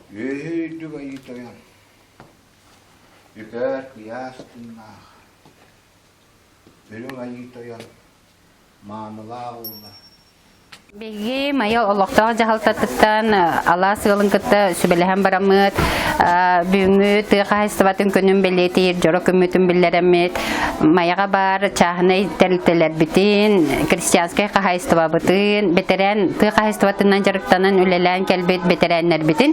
Үөһэ үрдүк Айыы Тойон, үкээр кыйаас тыыннаах, Үрүҥ Айыы Тойон маанылаах уола. Биһиги Майа олохтоох дьаһалтатыттан алаас ыалын кытта сүбэлэһэн бараммыт, бүгүҥҥү тыа хаһаайыстыбатын күнүн бэлиэтиир дьоро күммүтүн биллэрэммит, Майаҕа баар чааһынай тэрилтэлэрбитин, крестьянскай хаһаайыстыбабытын, бэтэрээн тыа хаһаайыстыбатынан дьарыктанан үлэлээн кэлбит бэтэрээннэрбитин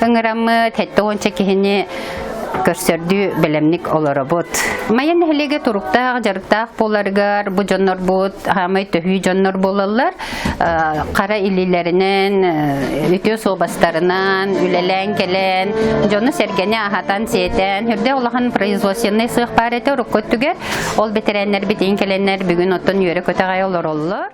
ыҥыраммыт, сэттэ уонча киһини көрсөрдүү бэлэмник олоробут. Майа нэһилиэгэ туруктаах, дьарыктаах буоларыгар бу дьоннорбут хаамай төһүү дьоннор буолаллар. Хара илиилэринэн, үтүө суобастарынан үлэлээн кэлэн, дьону-сэргэни аһатан-сиэтэн, үрдэ улахан производственнай сыах баар этэ урукку өттүгэр. Ол бэтэрээннэрбит иин кэлэннэр бүгүн оттон үөрэ-көтө аҕай олороллор.